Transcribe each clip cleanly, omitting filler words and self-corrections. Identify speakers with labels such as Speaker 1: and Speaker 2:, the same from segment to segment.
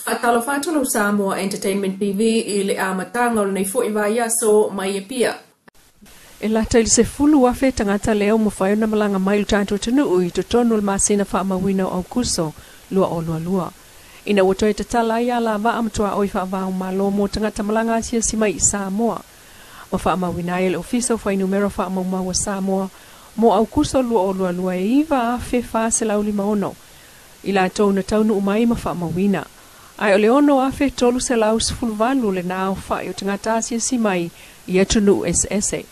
Speaker 1: Faatalofa atu lau Samoa Entertainment TV i le amataga o lenei foi vaiaso mai Apia. E lata i le 10,000 tagata lea ua mafai ona malaga mai i lo tatou atunuu i totonu o le masina faamauina o Aokuso 2022, ina ua toe tatala ai alavaa ma tuaoi faava-o-Malo mo tagata malaga asiasi mai i Samoa, ma faamauina ai e le Ofisa o Fuainumera Faamaumau a Samoa mo Aokuso 2022 e 9,456 i latou na taunuu mai ma faamauina, ae o le 6,318 lena aofai o tagata asiasi mai i atunuu eseese.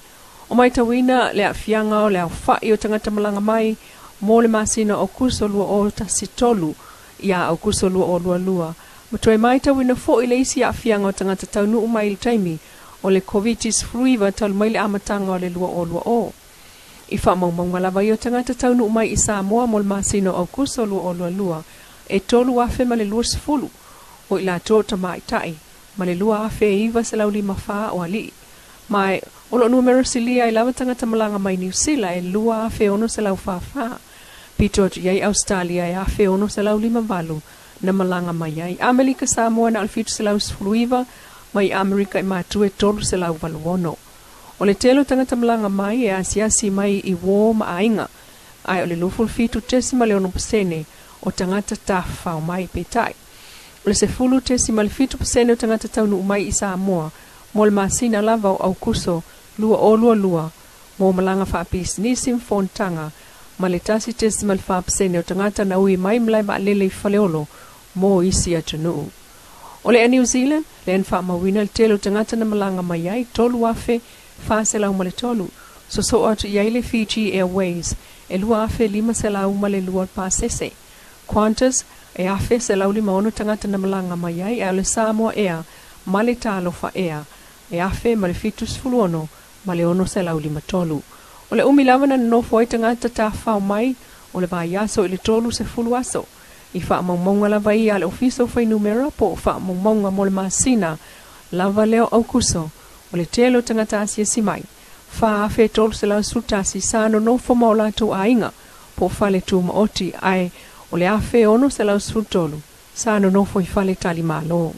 Speaker 1: O matauina le aafiaga o le aofai o tagata malaga mai mo le masina o Aokuso 2013 ia Aokuso 2022, ma toe matauina foi le isi aafiaga o tagata taunuu mai i le taimi o le Koviti-19 talu mai le amataga o le 2020. I faamaumauga lava ia o tagata taunuu mai i Samoa mo le masina o Aokuso 2022, e 3,020 o i latou o tamaitai ma le 2,954 o alii. Ma o lo o numera silia ai lava tagata malaga mai Niu Sila e 2,644, pito atu i ai Ausetalia e 1,658 na malaga mai ai. Amelika Samoa na o le 719, mai Amerika i Matu e 386. O le tele o tagata malaga mai e asiasi mai i uō ma aiga, ae o le 27.6% o tagata tafafao mai. Peitai, o le 10.7% o tagata taunuu mai i Samoa mo le masina lava o Aokuso 2022 mo malaga faapisinisi ma fonotaga, ma le 1.4% o tagata na ui mai malae vaalele i Faleolo mo isi atunuu. O le Air New Zealand, lea na faamauina le tele o tagata na malaga mai ai, 3,403, sosoo atu i ai le Fiji Airways e 2,502 pasese. Qantas e 1,156 tagata na malaga mai ai, ae o le Samoa Air ma le Talofa Air e 1,076 ma le 653. O le umi lava na nonofo ai tagata tafafao mai o le vaiaso i le 30 aso, i faamaumauga lava ia a le Ofisa o Fuainumera po o faamaumauga mo le masina lava lea o Aokuso. O le tele o tagata asiasi mai, 4,311 sa nonofo ma o latou aiga po o fale tumaoti, ae o le 1,613 sa nonofo i fale talimalo.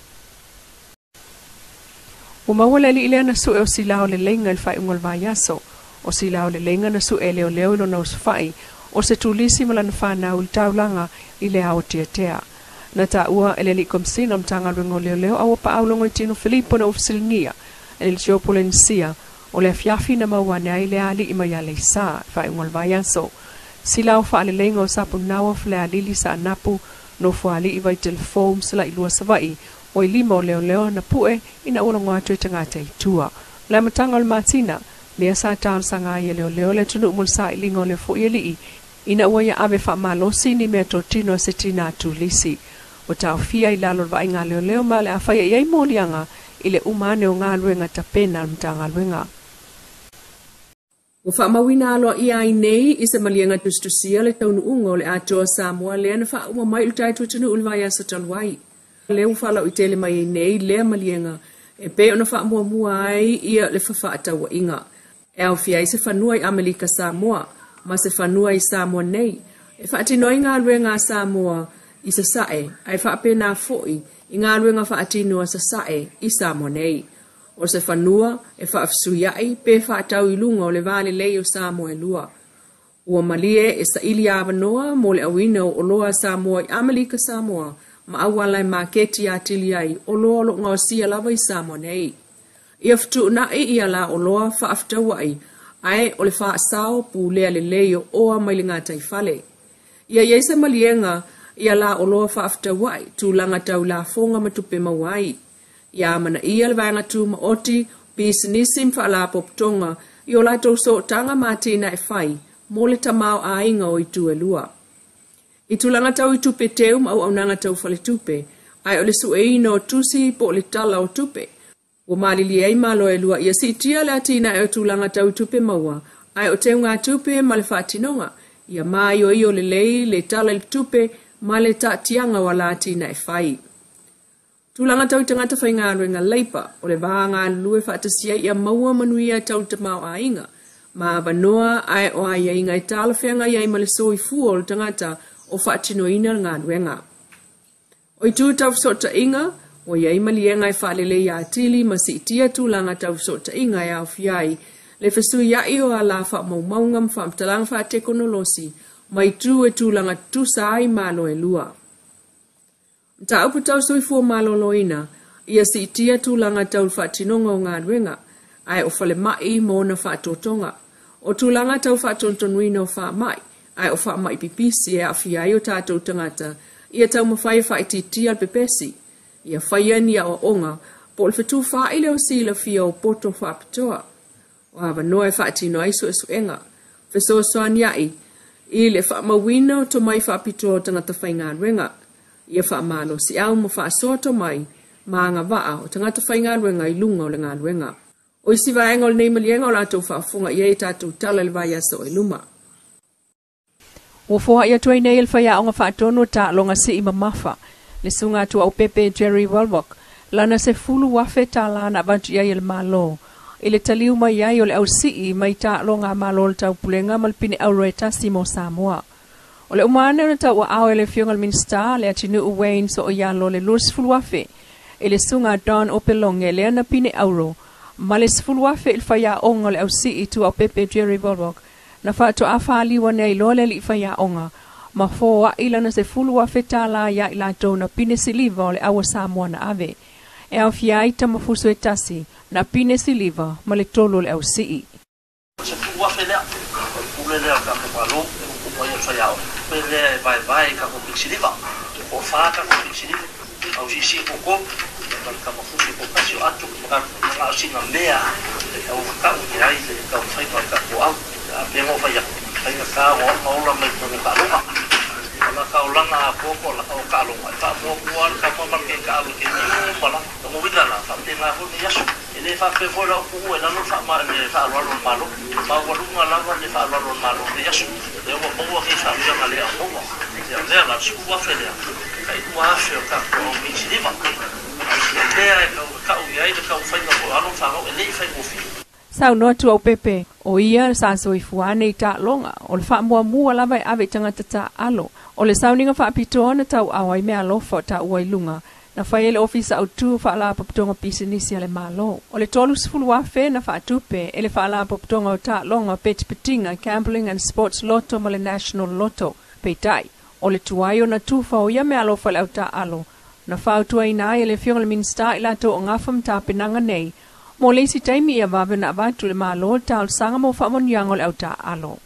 Speaker 1: Ua maua le alii lea na sue o Silao Leleiga i le faaiuga o le vaiaso. O Silao Leleiga na sue e leoleo i lona osofai o se turisi ma lana fanau i le taulaga i le ao tiatea. Na taua e le alii Komisina o le Matagaluega o Leoleo a ua paau Logoitino Filipo na ua fesiligia e le Litio Polenisia o le afiafi na maua ane ai le alii mai Aleisa i faaiuga o le vaiaso. Silao faaleleiga o Sapunaoa Falealili Saanapu Nofoalii Vaitelefou ma Salailua Savaii o i lima o leoleo na pue ina ua logo atu e tagata i tua. O le amataga o le masina, lea sa talosaga ai e leoleo le atunuu mo le sailiga o lea foi alii ina ua ia ave faamalosi ni meatotino a se tinā turisi. Ua taofia i lalo o le vaaiga a leoleo ma o le a faia i ai moliaga i le uma ane o galuega tapena a le Matagaluega. Ua faamauina aloaia ai nei i se maliega tusitusia le taunuuga o le Atoa Samoa lea na faauma mai i lo tatou atunuu i le vaiaso talu ai. Lea ua faalauaitele mai ai nei lea maliega e pei ona faamuamua ai ia le fefaatauaiga e aofia ai se fanua i Amelika Samoa ma se fanua i Samoa nei e faatino ai galuega a Samoa i Sasae ae faapena foi i galuega faatino a Sasae i Samoa nei. O se fanua e faafesuiaʻi pe faatau i luga o le va lelei o Samoa e lua. Ua malie e saili avanoa mo le auina o oloa a Samoa i Amelika Samoa ma auala e maketi atili ai oloa o lo o gaosia lava i Samoa nei. Ia fetuunai ia la oloa faafetauaʻi ae o le faasao pulea lelei o oa mai le gataifale. Ia i ai se maliega ia la oloa faafetauaʻi tulaga tau lafoga ma tupe maua ai. Ia amanaia le vaega tumaoti, pisinisi ma faalapotopotoga i o latou sootaga ma atinae fai mo le tamaoaiga o itu e lua. I tulaga tau i tupe teu ma auaunaga tau faletupe, ae o le sueina o tusi po o le tala o tupe, ua malilie ai Malo e lua ia siitia le atinae o tulaga tau i tupe maua, ae o teugatupe ma le faatinoga, ia maioio lelei le tala i le tupe ma le taatiaga o ala atinae fai. Tulaga tau i tagata faigaluega leipa, o le va galulue faatasi ai ia maua manuia tau le tamaoaiga ma avanoa ae o aiaiga e talafeagai ai ma le soifua o le tagata o faatinoina le galuega. O itu tau fesootaiga, ua i ai maliega e faaleleia atili ma siitia tulaga tau fesootaiga e aofia ai le fesuiai o alā faamaumauga ma faamatalaga faatekonolosi ma itu e tulaga tutusa ai malo e lua. Mataupu tau soifua maloloina, ia siitia tulaga tau le faatinoga o galuega, ae o falemai ma ona faatotoga. O tulaga tau faatonutonuina o faamai, ae o faamai pipisi e aafia ai o tatou tagata, ia taumafai e faaitiitia le pepesi. Ia faia ni aoaoga po o le fetufaai lea o silafia o poto faapitoa. O avanoa e faatino ai suesuega, fesoasoania'i i le faamauina o tomai faapitoa o tagata faigaluega, ia faamalosiau ma faasoa tomai ma agavaa o tagata faigaluega i luga o le galuega. O isi vaega o lenei maliega o latou faafofoga i ai tatou tala i le vaiaso i luma. Ua foai atu ai nei le faiaoga faatonu o taaloga sii mamafa, le susuga Tuaopepe Jerry Welbrock, lana $10,000 na avatu i ai e le Malo, i le taliu mai ai o le ausii mai taaloga a Malo o le Taupulega ma le pine auro e tasi mo Samoa. O le uma ane ona tauaao e le afioga i le Minisita le atunuu Wayne So'oialo le $20,000 i le susuga Don Opeloge lea na pine auro ma le $10,000 i le faiaoga o le ausii Tuaopepe Jerry Welbrock na faatoa faliu ane ai loa le alii faiaoga ma foai lana $10,000 ia i latou na pine siliva o le aua Samoa na ave. E aofia ai tamafuso e tasi na pine siliva ma le tolu o le ausii.
Speaker 2: O se $10,000 lea, o le pule lea o le tatou Malo, e upu mai ai le faiaoga. Pe lea e vaevae i tatou pine siliva, e toafa tatou pine siliva, au siisii toatolu, ma le tamafuso toatasi o atu, ma na o sina mea e taugatau i ai le taumafaiga o le tatou au. A pei ona ou fai atu, faigata ua ola mai totonu o taaloga. O la taulaga atoa po o taaloga, e faamuamua le tama ma le keitaalo i taimi uma lava. Lona uiga la, faapena foi lenei aso. E le faapea foi la upu e lalo le faaaloalo o le Malo. Maualuga lava le faaaloalo o le Malo i lenei aso. Lea ua maua nei faauiaga le au maua. Ia o lea la, le $10,000 lea, tai $2,000 o tatou au siliva. A o se mea e tau i ai le taumafaiga foi o alo ma fanau e le i faigofie.
Speaker 1: Saunoa Tuaopepe, o ia sa soifua ane i taaloga, o le faamuamua lava e ave i tagata taaalo. O le sauniga faapitoa na tauao ai meaalofa o taua i luga, na fai e le Ofisa Autu o Faalapotopotoga Pisinisi a le Malo. O le $30,000 na faatupe e le Faalapotopotoga o Taaloga, Petipetiga, Gambling and Sports Lotto ma le National Lotto. Peitai, o le tuai ona tufa o ia meaalofa i le au taaalo, na fautuaina ai e le Afioga i le Minisita i latou o gafa ma tapenaga nei, mo le isi taimi ia vave ona avatu i le Malo le talosaga mo faamanuiaga o le au taaalo.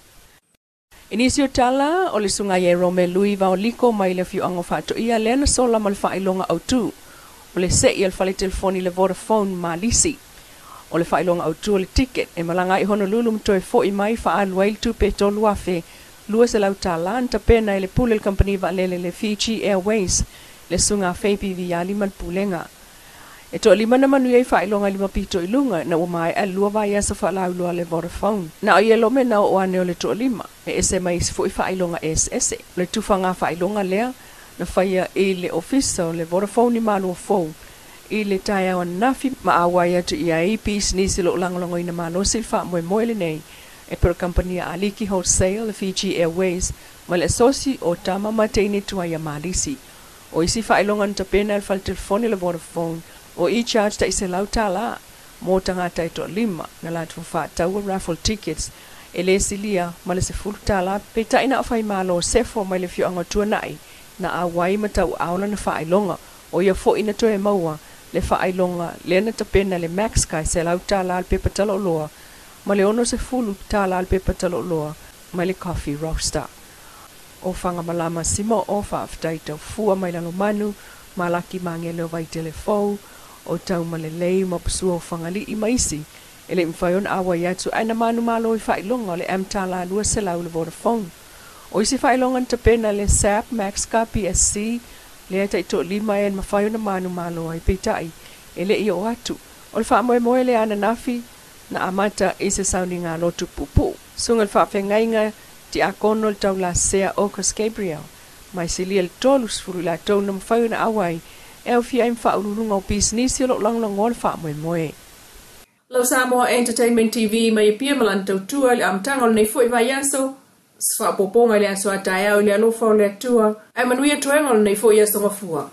Speaker 1: I nisi o tala, o le susuga ia Rome Lui Vaoliko mai le afioaga o Faatoia lea na sola ma le faailoga autu o le sei a le fale telefoni le Vodafone ma lisi. O le faailoga autu o le ticket e malaga ai i Honolulu ma toe foi mai faaalu ai le tupe e $3,200 na tapena e le pule o le kamupani vaalele le Fiji Airways le susuga Fabi Viali ma le pulega. E toalima na manuia i faailoga e lima pito i luga ina ua maea le lua vaiaso faalauiloa a le Vodafone. Na o ia lome na oo ane o le toalima, e ese mai isi foi faailoga eseese. O le tufaga faailoga lea na faia i le ofisa o le Vodafone i Maluafou i le taeao ananafi ma auai atu i ai pisinisi o lo o lagolagoina malosi i le faamoemoe lenei e pei o le kamupani a Aliki Wholesale, le Fiji Airways ma le asosi o Tama ma Teine Tuai a Malisi. O isi faailoga na tapena e le fale telefoni o le Vodafone, o e-charge tai $100 mo tagata e toalima na latou faataua raffle tickets e le silia ma le $10, peitai na o faimalo sefo mai le afioaga o Tuanai na auai ma tauaao lana faailoga, o ia foi na toe maua le faailoga lea na tapena le Max Sky $100 le pepa taloloa ma le $60 le pepa taloloa mai le Coffee Roaster. O Fagamalama Simo'o, faafetai taufua mai Lalomanu, Malaki Magele o Vaitele Fou, o Taumalelei ma Pasua o Fagalii ma isi e le i mafai ona auai atu ae na manumalo i faailoga o le M-tala 200 le Vodafone. O isi faailoga na tapena le SAP Maxcar PSC lea e taitoalima e na mafai ona manumalo ai peitai e le i oo atu. O le faamoemoe lea ananafi na amata i se sauniga lotu puupuu. Susuga i le faafeagaiga Tiakono le Taulasea August Gabriel, mai silia le 30 i latou na mafai ona auai e aofia ai ma faauluuluga o pisinisi o lo o lagolagoa le faamoemoe. Lau Samoa Entertainment TV mai Apia ma lana tautua i le amataga o lenei foi vaiaso, se faaopoopoga i le aso a taeao i le alofa o le Atua, ae manuia toega o lenei foi aso gafua.